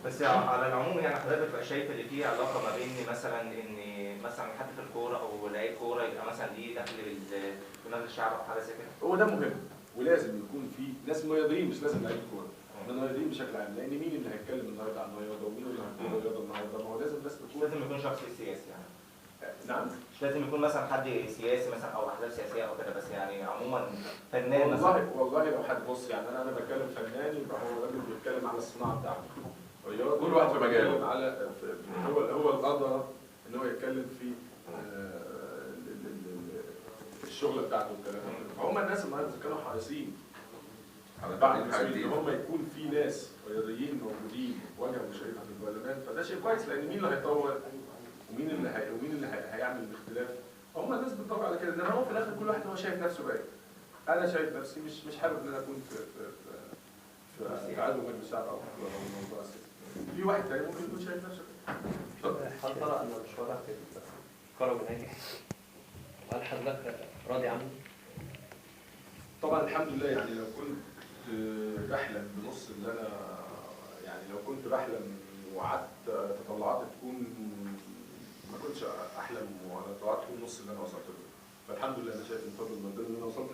بس على العموم يعني حضرتك بتبقى شايف اللي فيه علاقة ما بين مثلا ان مثلا حد في الكورة او لعيب كورة يبقى مثلا ليه دخل بمجلس الشعب او حاجة زي كده؟ هو ده مهم، ولازم يكون في ناس رياضيين، مش لازم لعيب كورة، من رياضيين بشكل عام، لان مين اللي هيتكلم النهارده عن الرياضة ومين اللي هيقول الرياضة النهارده؟ ما هو لازم ناس تكون، مش لازم يكون شخص سياسي يعني. نعم، مش لازم يكون مثلا حد سياسي مثلا او احزاب سياسية او كده، بس يعني عموما فنان مثلا. والله لو حد بص يعني انا بتكلم فنان، يبقى هو راجل بيتكلم على الصناعة بتاعته، رياضي، كل واحد في مجاله، على هو القدرة ان هو يتكلم في الشغلة بتاعته والكلام ده. فهم الناس النهارده كانوا حريصين على بعد ان هم يكون في ناس رياضيين موجودين واجهه مشرفة في البرلمان، فده شيء كويس، لان مين اللي هيطور ومين اللي هيعمل الاختلاف؟ هم الناس بتدور على كده، انما هو في الاخر كل واحد هو شايف نفسه باين. انا شايف نفسي مش حابب ان انا اكون في في في عضو مجلس الشعب او في موضوع السياسي. في واحد تاني ممكن يكون شايف نفسه كده. هل ترى ان مشوارك الكروي ناجح؟ وهل حضرتك راضي عنه؟ طبعا الحمد لله، يعني لو كنت بحلم بنص اللي انا، يعني لو كنت بحلم وقعدت تطلعاتي تكون، ما كنتش احلم ولا تطلعات تكون نص اللي انا وصلت له. فالحمد لله انا شايف من فضل ربنا ان انا وصلت